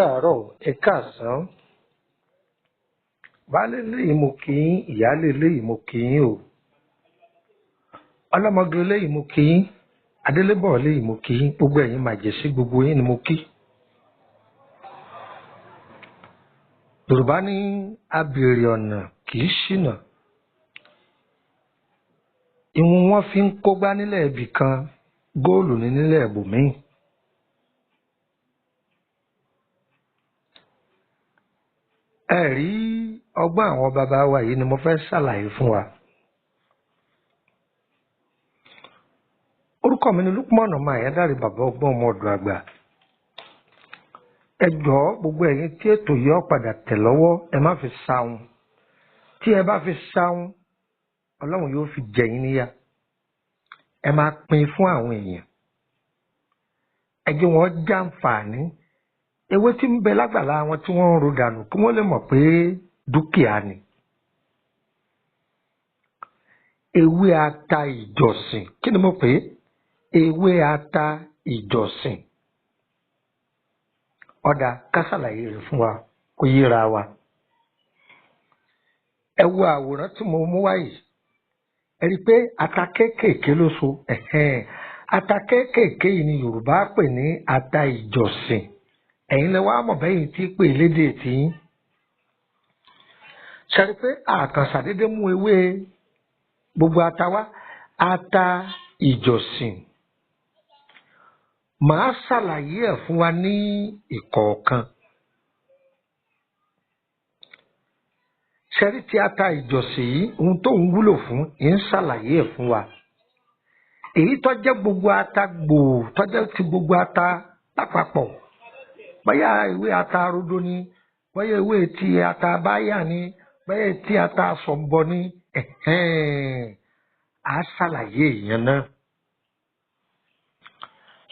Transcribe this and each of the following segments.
Káàárọ̀, ẹ káàsán. Baálé léyìí mo kí yín, ìyáálé léyìí mo kí yín o. Ọlọ́mọge léyìí mo kí yín, adélébọ̀ léyìí mo kí yín, gbogbo ẹ̀yin màjèṣí gbogbo yín ni mo kí. Yorùbá ní abèrè ọ̀nà kì í ṣìnà. Ìwọ̀n wọn fi ń kógbá nílẹ̀ ibì kan, góòlù ní nílẹ̀ ibòmíì. Ẹ rí ọgbọ́n àwọn bàbá wa yìí ni mo fẹ́ ṣàlàyé fún wa. Orúkọ mi ni Lukman ọmọ Àyádáre, bàbá ọgbọ́n ọmọ ọ̀dọ̀ àgbà. Ẹ jọ̀ọ́, gbogbo ẹ̀yin tí ètò yìí ó padà tẹ̀ lọ́wọ́, ẹ má fi sáhun. Tí ẹ bá fi sáhun, Ọlọ́run yóò fi jẹ yín níyà. Ẹ máa pín fún àwọn èèyàn. Ẹ jẹ́ wọn jàǹfààní. Ewé tí ń bẹ lágbàlá wọn tí wọ́n ń ro dànù kí wọ́n lè mọ̀ pé dúkìá ni. Ewé ata ìjọsìn. Kí ni mo pè é? Ewé ata ìjọsìn. Ọ̀dà ká ṣàlàyé rẹ̀ fún wa kó yéra wa. Ẹ wo àwòrán tí mo mú wá yìí. Ẹ rí i pé ata kéékèèké ló so. Ẹ̀hẹ́n. Ata kéékèèké yìí ni Yorùbá pè ní ata ìjọsìn. Ẹ̀yin lẹ wá mọ̀ bẹ́yìn tí pè lédè tiyín. Ṣe rí i pé àkànṣàdédé mú ewé gbogbo ata wá? Ata ìjọsìn. Màá ṣàlàyé ẹ̀ fún wa ní ìkọ̀ọ̀kan. Ṣe rí tí ata ìjọsìn yìí, ohun tó ń wúlò fún, ń ṣàlàyé ẹ̀ fún wa. Èyí tó jẹ́ gbogbo ata gbòò, tó jẹ́ ti gbogbo ata lápapọ̀. Bóyá ewé ata rodo ni, bóyá ewé ti ata báyà ni, bóyá ti ata sọ̀mbọ ni, ẹ̀hẹ́n, á ṣàlàyé ìyẹn náà.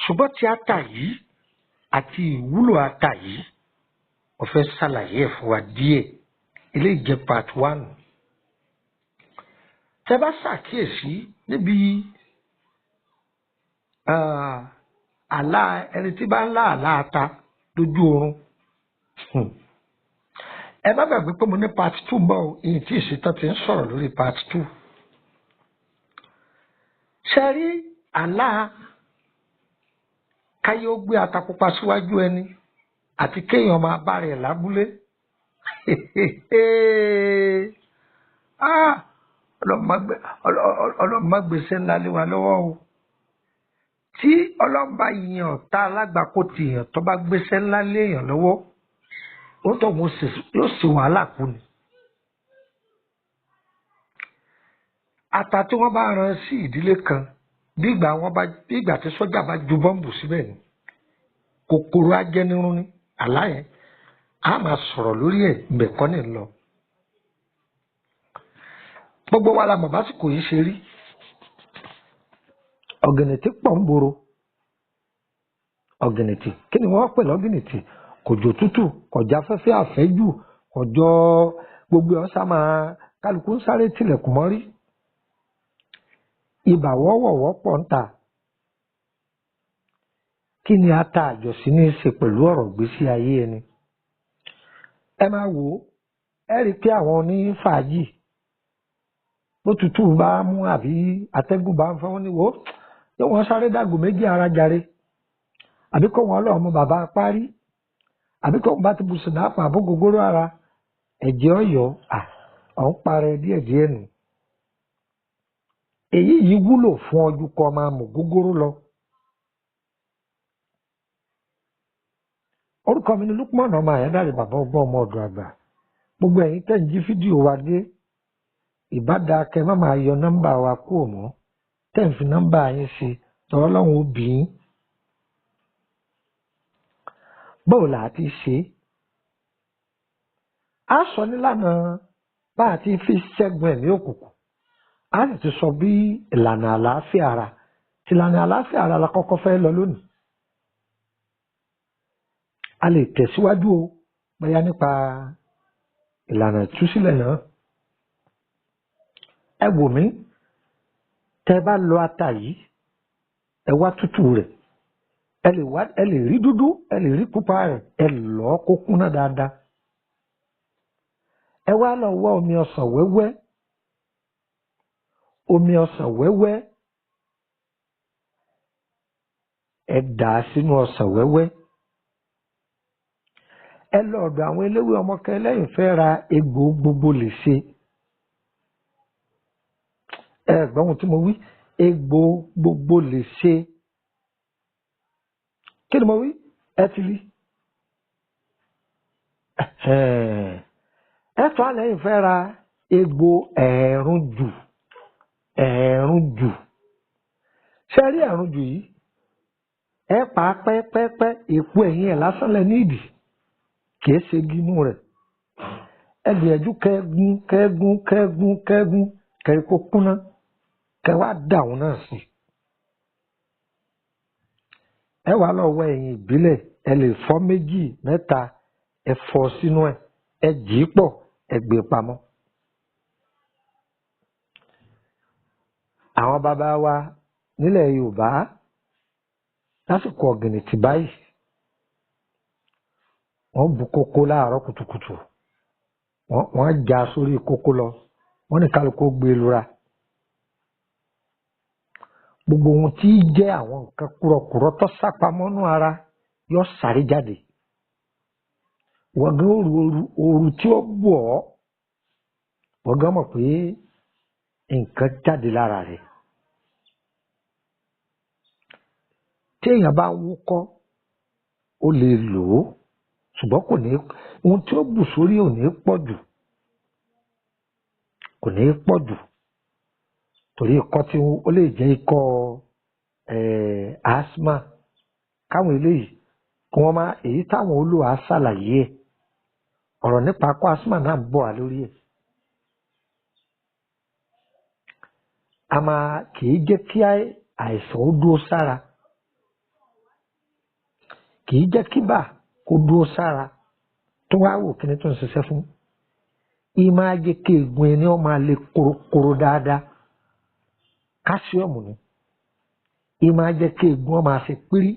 Ṣùgbọ́n tí ata yìí àti ìwúlò ata yìí, mo fẹ́ ṣàlàyé ẹ̀ fún wa díẹ̀. Eléyìí jẹ́ part one. Tẹ́ bá ṣàkíyèsí níbi àlá ẹni tí bá ń lá àlá ata lójú oorun. Ẹ má gbàgbé pé mo ní part two bọ̀ o, ìyìn tí ìṣetán ti ń sọ̀rọ̀ lórí part two. Ṣé rí àlá káyé ó gbé ata pupa síwájú ẹni àti kéèyàn máa bá rẹ̀ lábúlé? Ọlọ́run má gbèsè ńlá lé wa lọ́wọ́ o. Tí Ọlọ́run bá yan ọ̀tá alágbàkó ti yàn tó bá gbéṣẹ́ ńlá léèyàn lọ́wọ́, ó tó wọn yóò sì wàhálà kú ni. Ata tí wọ́n bá rán sí ìdílé kan, bí ìgbà tí sọ́jà bá ju bọ́ǹbù síbẹ̀ ni, kòkòrò ajẹnirun ni àlá yẹn. A máa sọ̀rọ̀ lórí ẹ̀ mbẹ̀kọ́ ní lọ. Gbogbo wa la mọ̀ básìkò yìí ṣe rí. Ọ̀gìnìtì pọ̀ ń gbòòrò. Ọ̀gìnìtì, kí ni wọ́n pè lọ́gìnìtì? Kò jò tútù, kò já fẹ́fẹ́ àfẹ́jù, kò jọ gbogbo ọ̀sá máa kálukú ń sáré tilẹ̀kùn mọ́rí. Ibà wọ́wọ̀wọ́ pọ̀ ń ta. Kí ni ata àjọsìn ní í ṣe pẹ̀lú ọ̀rọ̀ ìgbésí ayé ẹni? Ẹ máa wò ó, ẹ rí i pé àwọn onífàájì bó tutù bá mú àbí atẹ́gùn bá ń fẹ́ wọ́n ní wò ó, yóò wọ́n sáré dàgbò méjì ara jàre, àbí kó wọn lọ́ọ́ mú bàbá parí, àbí kó wọn bá ti bu sìnáàpù àbó gogoro ara, ẹ̀jẹ̀ ọ̀yọ́ à ọ̀ ń parẹ́ díẹ̀díẹ̀ nù. Èyí yìí wúlò fún ọdún kọ́ máa mú gógóró lọ. Orúkọ mi ni Lukman ọmọ Àyádáre, bàbá ọgbọ́n ọmọ ọ̀dọ̀ àgbà. Gbogbo ẹ̀yin tẹ́ ń jí fídíò wa dé, ìbáda kẹ má máa yọ nọ́mbà wa kúrò mọ́, tẹ́ ń fi nọ́mbà yín sí, tọ́rọ́ lọ́hùn ó bì í. Báwo là á ti ṣe é? A sọ nílànà bá a ti fi ṣẹ́gun ẹ̀mí òkùnkùn. A sì ti sọ bí ìlànà àlàáfíà ara. Tìlànà àlàáfíà ara la kọ́kọ́ fẹ́ lọ lónìí. A lè tẹ̀síwájú o, bóyá nípa ìlànà ìtúsílẹ̀ náà. Ẹ wò mí, tẹ́ bá lọ ata yìí, ẹ wá tútù rẹ̀, Ẹ lè wá, ẹ lè rí dúdú, ẹ lè rí pupa rẹ̀, ẹ lọ̀ ọ́ kó kúnná dáadáa. Ẹ wá lọ wá omi ọsàn wẹ́wẹ́, omi ọsàn wẹ́wẹ́, ẹ dà á sínú ọsàn wẹ́wẹ́. Ẹ lọ ọ̀dọ̀ àwọn eléwé ọmọkẹ́ lẹ́yìn fẹ́ ra egbò gbogbo lè ṣe. Ẹ gbọ́ ohun tí mo wí, egbò gbogbo lè ṣe. Kí ni mo wí? Ẹ ti rí. Ẹ tọ́ àlẹ́ yìí fẹ́ ra egbò ẹ̀ẹ̀rún jù, ẹ̀ẹ̀rún jù. Ṣé ẹ rí ẹ̀ẹ̀rún jù yìí? Ẹ pa á pẹ́pẹ́pẹ́, èpo ẹ̀yìn ẹ̀ lásán lẹ ní ìdì, kìí ṣe igi inú rẹ̀. Ẹ gbìyànjú kẹ́gún kẹ́gún kẹ́gún kẹ́gún kẹ́rí kó kúnná, kẹ́ wá dà òun náà sí. Ẹ wá lọ wọ ẹ̀yìn ìbílẹ̀, ẹ lè fọ́ méjì mẹ́ta, ẹ fọ́ sínú ẹ̀, ẹ jì í pọ̀, ẹ gbé pamọ́. Àwọn bàbá wa nílẹ̀ Yorùbá lásìkò ọ̀gìnìtì báyìí, wọ́n bu kókó láàárọ̀ kùtùkùtù, wọ́n já sórí kókó lọ, wọ́n ní kálukú gbé lura. Gbogbo ohun tí í jẹ́ àwọn nǹkan kúrọ̀kúrọ̀ tó sápamọ́ nú ara yóò sáré jáde. Wọ́n gan òru òru tí ó bù ọ́, wọ́n gan mọ̀ pé nǹkan jáde lára rẹ̀. Tí èèyàn bá ń wúkọ́, ó lè lò ó, ṣùgbọ́n kò ní, ohun tí ó bù sórí ò ní pọ̀ jù, kò ní pọ̀ jù. Torí ikọ́ tí ó lè jẹ́ ikọ́ asthma, káwọn eléyìí kí wọ́n máa, èyí táwọn olùwà ṣàlàyé ẹ̀. Ọ̀rọ̀ nípa akọ́ asthma náà ń bọ̀ wá lórí ẹ̀. A máa kì í jẹ́ kí àìsàn ó dúró sára, kì í jẹ́ kí bà kó dúró sára. Tó wá wò kíni tó ń ṣiṣẹ́ fún. Í máa jẹ́ kí eegun ẹni ó máa le korokoro dáadáa. Kásíọ̀mù ni. Í máa jẹ́ kí eegun ó máa ṣe pírí,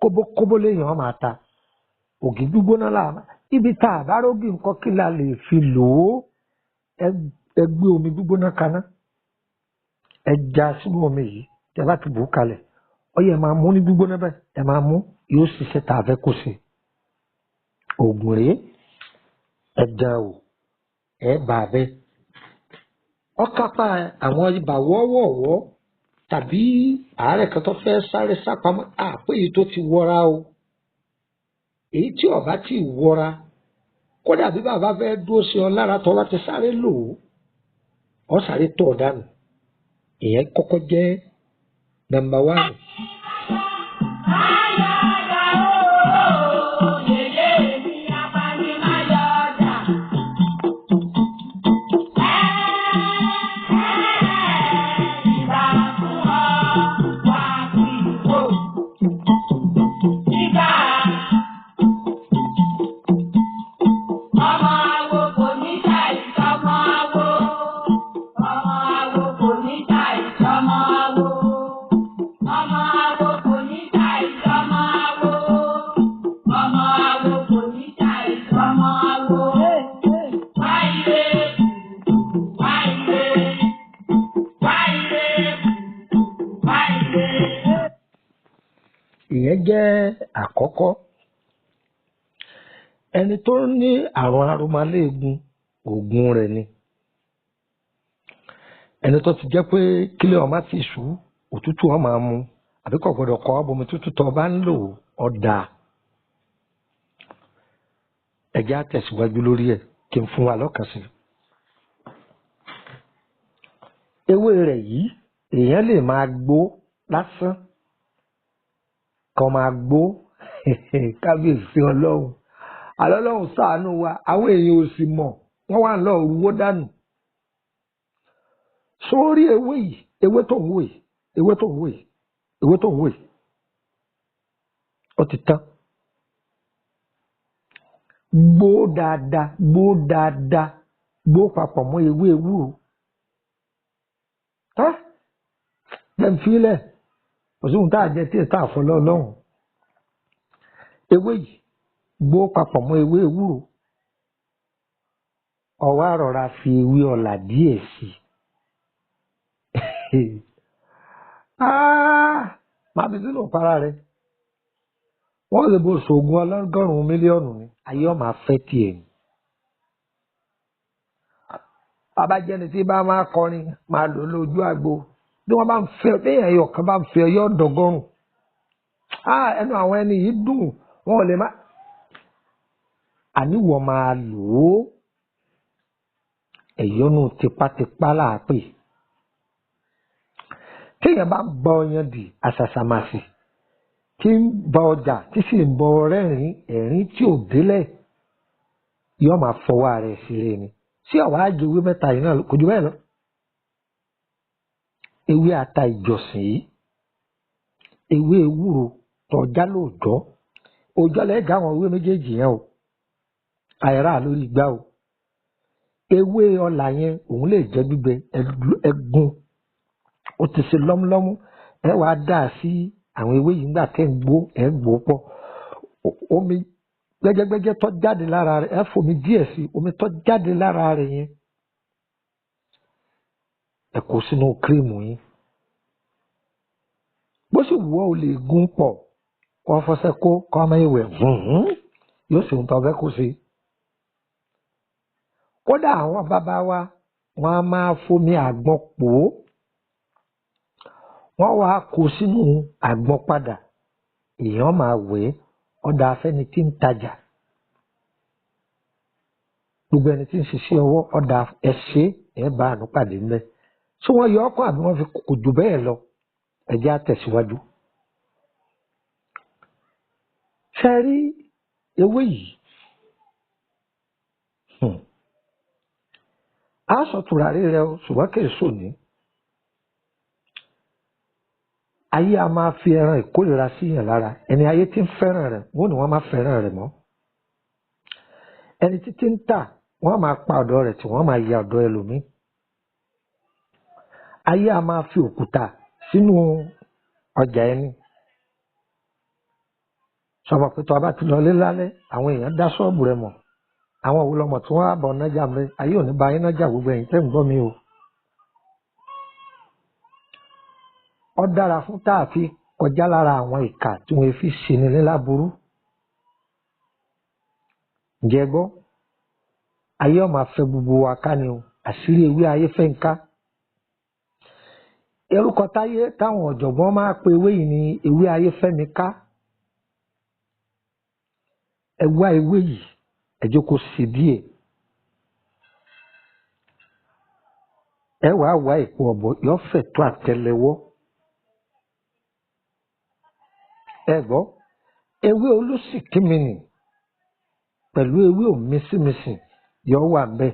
kóbókóbó léèyàn ó máa ta. Ògì gbígbóná là, ibi tá a bá rógì nǹkan kí la lè fi lò ó. Ẹ gbé omi gbígbóná kaná. Ẹ já sínú omi yìí, tí ẹ bá ti bù ú kalẹ̀. Ó yẹ máa mú ní gbígbóná bẹ́ẹ̀, ẹ máa mú, yóò ṣiṣẹ́ tá a fẹ́ kó ṣe. Ògùn rèé, ẹ dán wò, ẹ bà á bẹ́ẹ̀. Ó kápá àwọn ibà wọ́wọ́wọ́ tàbí àárẹ̀ kan tó fẹ́ sáré sápamọ́, àpé èyí tó ti wọra o. Èyí tí ó bá ti wọra, kódà bí bàbá fẹ́ dúró sí ọ lára tó bá ti sáré lò ó, ọ sáré tọ̀ ọ́ dànù. Ìyẹn kọ́kọ́ jẹ́ nọ́mbà wánù. Ìyẹn jẹ́ àkọ́kọ́. Ẹni tó ní àrùn aromọléegun, òògùn rẹ̀ ni. Ẹni tó ti jẹ́ pé kílẹ̀ ọmọ ti ṣú, òtútù ó máa mu, àbí kò gbọdọ̀ kọ́ bomi tútù tó bá ń lò ó dáa. Ẹ jẹ́ á tẹ̀síwájú lórí ẹ̀ kí n fún wa lọ́kàn sí. Ewé rẹ̀ yìí, èèyàn lè máa gbó lásán, kan máa gbó. Kábíyèsí Ọlọ́run, àlọ́ Ọlọ́run ṣàánú wa, àwọn èèyàn ò sì mọ̀, wọ́n wà lọ ruwó dànù. Sórí ewé yìí, ewé tó ń wò yìí, ewé tó ń wò yìí, ewé tó ń wò yìí, ó ti tán. Gbó dáadáa, gbó dáadáa, gbó papọ̀ mọ́ ewé ewúro. Tá, jẹ́ n fílẹ̀, kò sí ohun tá a jẹ tí ì tá a fọlọ́ Ọlọ́run. Ewé yìí gbó papọ̀ mọ́ ewé ewúro, ọwọ́ àrọ̀ra fi ewé ọ̀là díẹ̀ sí i. Máa fi sínú para rẹ̀. Wọ́n lè bo ṣoògùn ọlọ́gọ́rùn-ún mílíọ̀nù ni ayé ọ̀ma fẹ́ tiẹ̀ ni. Bàbá jẹ́ni tí bá máa kọrin máa lò lójú àgbo. Bí wọ́n bá ń fẹ́ bí èèyàn ẹyọ kan bá ń fẹ́ yọ dọ̀gọ́rùn. Ẹnu àwọn ẹni yìí dùn, wọn ò lè má. Àníwọ̀ máa lò ó. Ẹ̀yọ́nú tipátipá láàpè. Téèyàn bá ń bọ ọyàn dì àṣàṣàmàṣì, tí ń bọ ọjà tí sì ń bọ rẹ́rìn-ín ẹ̀rín tí ò délẹ̀, yóò máa fọwọ́ ara ẹ̀ ṣeré ni. Sí ọ̀wá àjò ewé mẹ́ta yìí náà kò jù bẹ́ẹ̀ lọ. Ewé ata ìjọsìn yìí, ewé ewúro tọ́já lóòjọ́, òòjọ́ lẹ́ẹ̀gá àwọn ewé méjèèjì yẹn o, àìrá lórí igbá o. Ewé ọlà yẹn òun lè jẹ́ gbígbẹ ẹgún, ó ti ṣe lọ́múlọ́mú, ẹ wàá dà á sí àwọn ewé yìí nígbà tẹ́ ń gbó, ẹ̀ ń gbó pọ̀. Omi gbẹ́jẹ́gbẹ́jẹ́ tó jáde lára rẹ̀, ẹ fomi díẹ̀ sí omi tó jáde lára rẹ̀ yẹn, ẹ kó sínú kírímù yín. Bó sì wù ọ́ o lè gún pọ̀, kó fọṣẹ kó kó ọmọ ìwẹ̀ hùn yóò sì ń tọ́ fẹ́ kó ṣe. Kódà àwọn bàbá wa wọ́n á máa fomi àgbọn pò ó, wọ́n wá kó sínú àgbọn padà, èèyàn máa wẹ̀ ẹ́. Ọ̀dà afẹ́ni tí ń tajà, gbogbo ẹni tí ń ṣiṣẹ́ ọwọ́, ọ̀dà ẹ̀ṣẹ́ ẹ̀ bá àánú pàdé ńlẹ̀. Tí wọ́n yọ ọkọ̀ àbí wọ́n fi kò jù bẹ́ẹ̀ lọ, ẹ jẹ́ á tẹ̀síwájú. Ṣé ẹ rí ewé yìí? Á sọ tùràrí rẹ o, ṣùgbọ́n kì í sòní. Ayé a máa fi ẹran ìkórìíra sí yàn lára. Ẹni ayé tí ń fẹ́ràn rẹ̀, wọ́n ní wọ́n máa fẹ́ràn rẹ̀ mọ́. Ẹni títí ń tà, wọ́n máa pa ọ̀dọ̀ rẹ̀ tí wọ́n máa ya ọ̀dọ̀ ẹlòmíì. Ayé a máa fi òkúta sínú ọjà ẹni. Sọmọ pé tó a bá ti lọ lé lálẹ́, àwọn èèyàn dá ṣọ́ọ̀bù rẹ̀ mọ̀. Àwọn òwú lọmọ tí wọ́n á bọ̀ nájà mi, ayé ò ní ba yín nájà gbogbo ẹ̀yin tẹ́ ń gbọ́ mi o. Ó dára fún tá a fi kọjá lára àwọn ìkà tí wọ́n fi ṣeni ní láburú. Ǹjẹ́ gbọ́? Ayé ó máa fẹ́ gbogbo wa ká ni o, àṣírí ewé ayé fẹ́ ń ká. Orúkọ táyé táwọn ọ̀jọ̀gbọ́n máa pe ewé yìí ní ewé ayé fẹ́ mi ká. Ẹ wá ewé yìí, ẹ jókòó sí díẹ̀. Ẹ wàá wá èpo ọ̀bọ, yóò fẹ̀ tó àtẹ́lẹwọ́. Ẹ gbọ́, ewé olùsìkímìnì pẹ̀lú ewé òmísìmísì yóò wà ńbẹ̀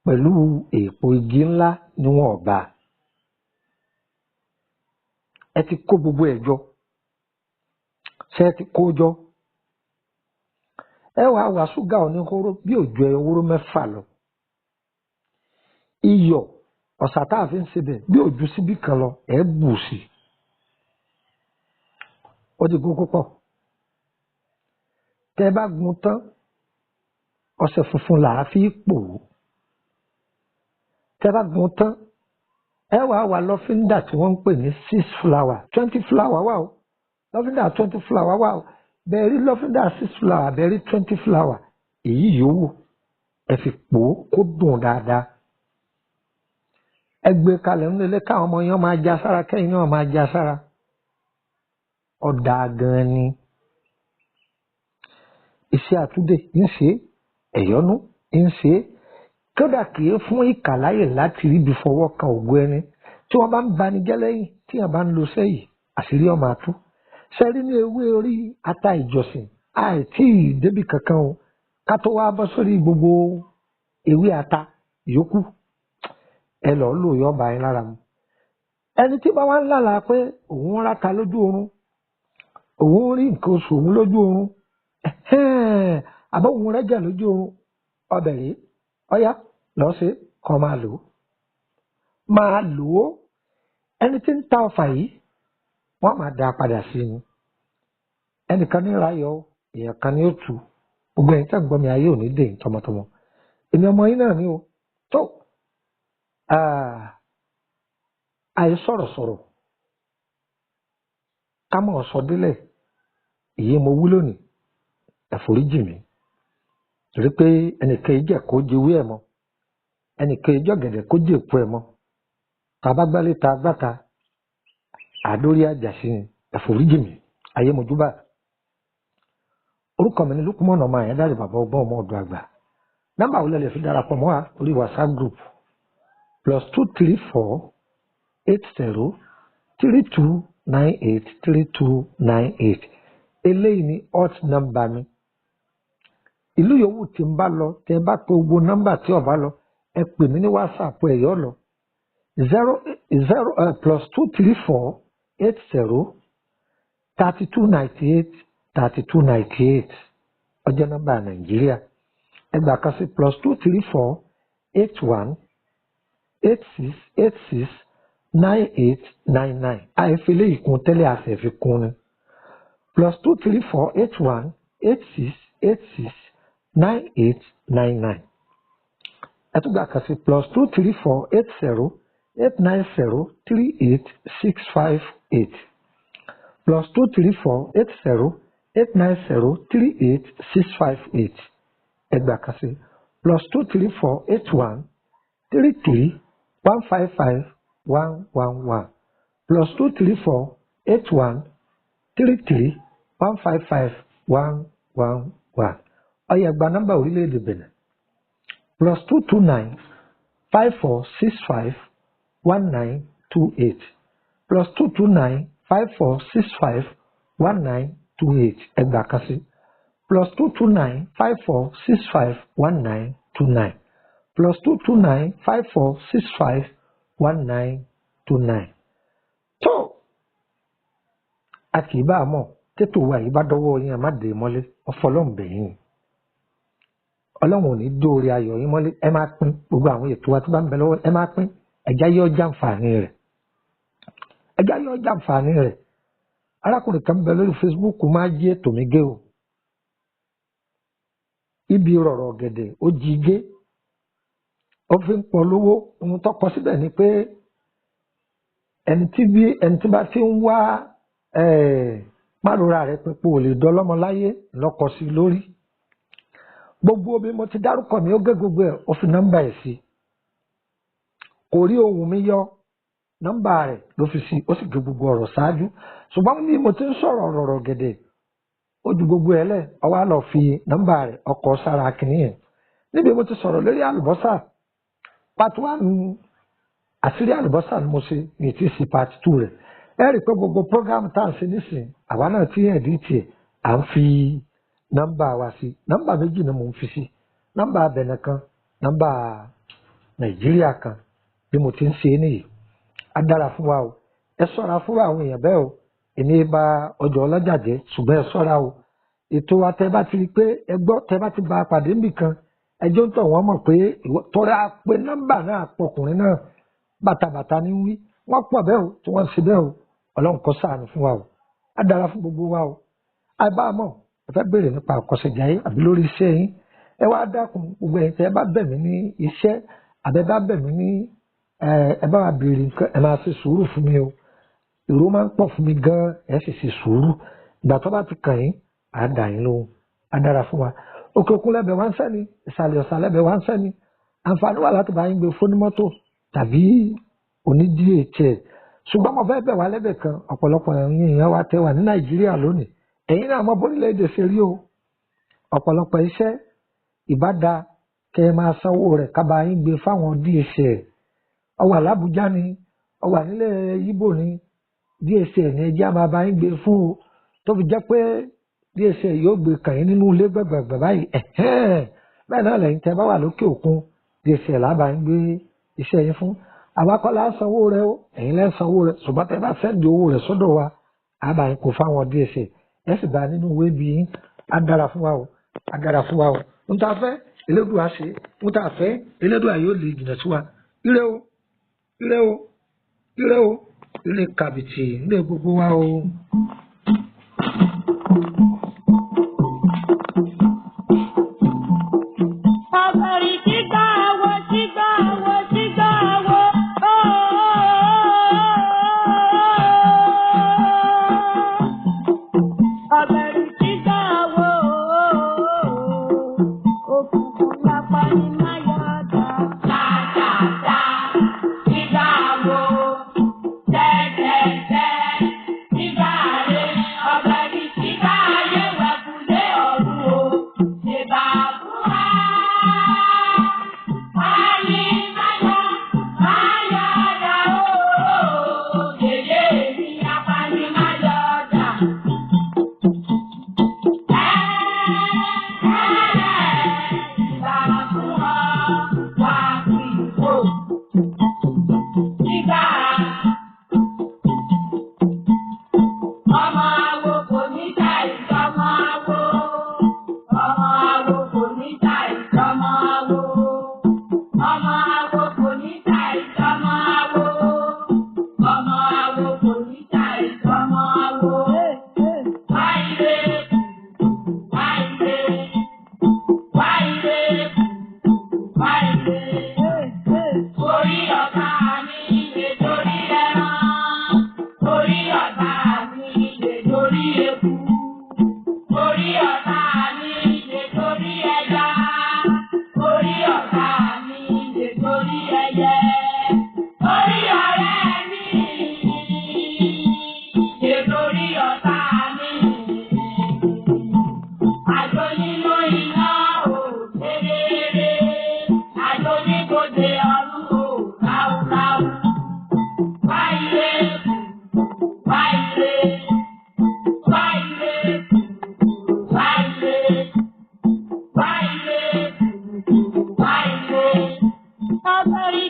pẹ̀lú èèpo igi ńlá níwọ̀n ọ̀ba. Ẹ ti kó gbogbo ẹ̀ jọ. Ṣé ẹ ti kó jọ? Ẹ wàá wá ṣúgà oníhóró bí òjò ewúro mẹ́fà lọ. Iyọ̀ ọ̀sà tá a fi ń sebẹ̀ bí òjú síbí kan lọ, ẹ bù sí i. Ó ti gún púpọ̀. Tẹ́ ẹ bá gún tán, ọṣẹ funfun là á fi pò ó. Tẹ́ ẹ bá gún tán, ẹ wàá wá lọ́fíńdà tí wọ́n ń pè ní 6 flower, 20 flower wà o. Lọ́fíńdà 20 flower wà o. Bẹ́ẹ̀ rí lọ́fíńdà 6 flower, bẹ́ẹ̀ rí 20 flower. Èyí yòówù ẹ fi pò ó kó dùn dáadáa. Ẹ gbé kalẹ̀ ńlẹ́lẹ́ káwọn ọmọ yẹn máa já sára, kẹ́yìn náà máa já sára. Ọ̀dà gan-an ni. Iṣẹ́ àtúndè ń ṣe, ẹ̀yọ́nú ń ṣe. Kódà kì í fún ìkà láyè láti ríbi fọwọ́ kan ògo ẹni. Tí wọ́n bá ń banijẹ́ lẹ́yìn, tí wọ́n bá ń lo sẹ́yìn, àṣírí ọmọ àtú. Ṣẹ́rí ní ewé orí ata ìjọsìn, àìtí débì kankan o. Ká tó wá bọ́ sórí gbogbo ewé ata yòókù, ẹ lọ́ọ́ lò yọ́ bá yín lára mu. Ẹni tí bá wá ń lálàá pé òun ń ráta lójú oorun, òun rí nǹkan oṣù òun lójú oorun, àbọ̀ òun rẹ́jà lójú oorun, ọbẹ̀ rèé, ọ̀yá lọ́ọ́ ṣe kọ́ máa lò ó. Máa lò ó. Ẹni tí ń ta ọfà yìí, wọ́n máa dá a padà sí ni. Ẹnìkan ní ráyọ̀, èèyàn kan ní ó tu. Gbogbo ẹ̀yin tẹ́ ń gbọ́ mi, ayé ò ní dè yín tọmọtọmọ. Èmi ọmọ yín náà ni o. Tó àì sọ̀rọ̀sọ̀rọ̀ ká mọ̀ sọ délẹ̀. Èyí mo wí lónìí, ẹ̀foríjì mi, torí pé ẹnìkan ìjẹ́ kó jewé ẹ̀ mọ́, ẹnìkan ìjọ́gẹ̀dẹ̀ kó jẹ́ èpo ẹ̀ mọ́. Tá a bá gbálé ta gbáta, àdórí àjàsí ni. Ẹ̀foríjì mi, ayé mojúbà. Orúkọ mi ni Lukumon ọmọ Àyàndáre, bàbá ọgbọ́n, ọmọ ọ̀dọ̀ àgbà. Nọ́mbà wo lẹ lè fi darapọ̀ mọ́ wa orí WhatsApp group? +234 80 3298 3298. Eléyìí ni hot number mi. Ìlú yòówù tí ń bá lọ, tẹ bá pe gbogbo nọ́mbà tí ó bá lọ, ẹ pè mí ní WhatsApp, ẹ yọ lọ. 0 0 +234 80 3298 3298, ọjọ́ nọ́mbà Nàìjíríà. Ẹgbàá kan sí +234 81 86 86 98 99. Àìfi eléyìí kún tẹ́lẹ̀, àṣẹ fi kún ni +234 81 86 86 98 99. Ẹtúgbà kan sí +234 80 890 38658, +234 80 890 38658. Ẹgbàá kan sí +234 81 33 155 111, +234 81 33 155 111. Ó yá, gba nọ́mbà orílẹ̀-èdè Benin: +229 54 65 19 28, +229 54 65 19 28. Ẹgbàá kan sí +229 54 65 19 29, +229 54 65 19 29. Tó a kì í bá a mọ̀ tètò wa yìí bá dọ́wọ́ yín, ẹ má dé mọ́lé. Ọfọlọ́ǹbẹ̀ yín, Ọlọ́run ò ní dóore ayọ̀ yín mọ́lé. Ẹ máa pín gbogbo àwọn ètò wa tó bá ń bẹ lọ́wọ́, ẹ máa pín. Ẹ̀já yóò jàǹfààní rẹ̀, ẹ̀já yóò jàǹfààní rẹ̀. Arákùnrin kan bẹ lórí Facebook, máa jí ètò mi gé o. Ibi rọ̀rọ̀ ọ̀gẹ̀dẹ̀ ó jí gé, ó fi ń polówó. Ohun tó kọ síbẹ̀ ni pé ẹni tí bá ti ń wá márùrà rẹ̀ pípò ò lè dọ́lọ́mọ láyé lọ́kọ sí lórí. Gbogbo omi mo ti dárúkọ mi, ó gé gbogbo ẹ̀, ó fi nọ́mbà ẹ̀ sí. Kò rí ohùn mi yọ, nọ́mbà rẹ̀ ló fi sí, ó sì gé gbogbo ọ̀rọ̀ ṣáájú. Ṣùgbọ́n bí mo ti ń sọ̀rọ̀ ọ̀rọ̀ gẹ̀dẹ̀, ó ju gbogbo ẹ̀ lẹ̀, ó wá lọ fi nọ́mbà rẹ̀ ọkọ̀ sára kìíní yẹn. Níbi mo ti sọ̀rọ̀ lórí àlùbọ́sà, part one, àṣírí àlùbọ́sà ni mo ṣe ní ti sí part two rẹ̀. Ẹ rí i pé gbogbo program tá à ń ṣe nísìn, àwa náà ti edit ẹ̀, à ń fi nọ́mbà wa sí. Nọ́mbà méjì ni mò ń fi sí: nọ́mbà Benin kan, nọ́mbà Nàìjíríà kan. Bí mo ti ń ṣe é nìyí. Á dára fún wa o. Ẹ ṣọ́ra fún àwọn èèyàn bẹ́ẹ̀ o. Èmi bá ọjọ́ ọlọ́jà jẹ́, ṣùgbọ́n ẹ ṣọ́ra o. Ètò wa, tẹ́ bá ti rí i pé ẹ gbọ́, tẹ́ bá ti bá a pàdé níbì kan, ẹjọ́ ń tọ̀ wọ́n mọ̀ pé tọ́ra pé nọ́mbà náà pọkùnrin náà bàtàbàtà ní wí. Wọ́n pọ̀ bẹ́ẹ̀ o tí wọ́n ń ṣe bẹ́ẹ̀ o. Ọlọ́run kó ṣàánú fún wa o. Á dára fún gbogbo wa o. Àìbámọ̀, ẹ fẹ́ béèrè nípa àkọsẹ̀jáyé àbí lórí iṣẹ́ yín, ẹ wá dákun. Gbogbo ẹ̀yin tẹ́ ẹ bá bẹ̀ mí ní iṣẹ́ àbẹ́ bá bẹ̀ mí ní ẹ bá wa béèrè nǹkan, ẹ máa ṣe sùúrù fún mi o. Èrò máa ń pọ̀ fún mi gan-an. Ẹ sì ṣe sùúrù. Ìgbà tó bá ti kàn yín, à á dà yín lóhùn. Á dára fún wa. Òkè òkun lẹ́bẹ̀ẹ́ wá ń sẹ́ni, ìsàlẹ̀ ọ̀sà lẹ́bẹ̀ẹ́ wá ń sẹ́ni, àǹfààní wà láti bá yín gbé fóní mọ́tò tàbí oní DHL. Ṣùgbọ́n mo fẹ́ bẹ̀ wá lẹ́bẹ̀ kan. Ọ̀pọ̀lọpọ̀ ẹ̀yin èèyàn wa tẹ́ wà ní Nàìjíríà lónìí, ẹ̀yin náà mọ bórílẹ̀-èdè ṣe rí o. Ọ̀pọ̀lọpọ̀ iṣẹ́ ìbáda kẹ́ ẹ máa sanwó rẹ̀ kábàá yín gbé fáwọn DHL. Ó wà l'Ábújá ni, ó wà nílẹ̀ Ìgbò ni, DHL ní ẹjẹ́ á máa bá yín gbé fún o, tó fi jẹ́ pé DHL yóò gbé kàn yín nínú ilé gbẹ̀gbẹ̀gbẹ̀ báyìí. Bẹ́ẹ̀ náà lẹ́yìn tẹ́ bá wà lókè òkun, DHL á bá yín gbé iṣẹ́ yín fún. Àwa kọ́ la sanwó rẹ̀ o, ẹ̀yin lẹ́ sanwó rẹ̀. Ṣùgbọ́n tẹ́ bá send owó rẹ̀ sọ́dọ̀ wa, á bá yín kó fáwọn DHL, ẹ sì bá nínú ìwé bí yín. Á dára fún wa o, á dára fún wa o. Ń ta fẹ́ Elédùà ṣe, ń ta fẹ́ Elédùà yóò lè jìnnà sí wa. Ire o, ire o, ire o, ire kàbìtì ire gbogbo wa o. Ọ̀gọ̀rì sígbà wo sígbà wo sígbà wo Ọ̀gọ̀rì sígbà wo òkùnkùn lápá ní máyọ̀dá. Tàtàtà sígbà wo tẹ́tẹ́tẹ́ sígbà rẹ̀ ọ̀gbẹ́ni sígbà ayé wẹ̀kúlé ọ̀run o ṣèbà fún wa. Ayé máyọ̀ máyọ̀dá o yèyé mi apani máyọ̀dá. Ẹ ìbà fún ọ wá sí ìwò. Sígbà ọmọ awo kò ní ta ìjọmọ awo. Ọmọ awo kò ní ta ìjọmọ awo. Ọmọ awo kò ní ta ìjọmọ awo. Ọmọ awo kò ní ta ìjọmọ awo. Wáyé wáyé wáyé wáyé. Orí ọ̀tá mi lè torí ẹran. Orí ọ̀tá mi lè torí eku. Orí ọ̀tá mi lè torí ẹja. Orí ọ̀tá mi lè torí ẹyẹ. Orí ọ̀rẹ́ mi lè torí ọ̀tá mi. Àjò nínú iná ò kedere. Àjò níbodè ọ̀run ò ráúráú. Wáyé wáyé wáyé wáyé wáyé wáyé. Ọ̀gọ̀rì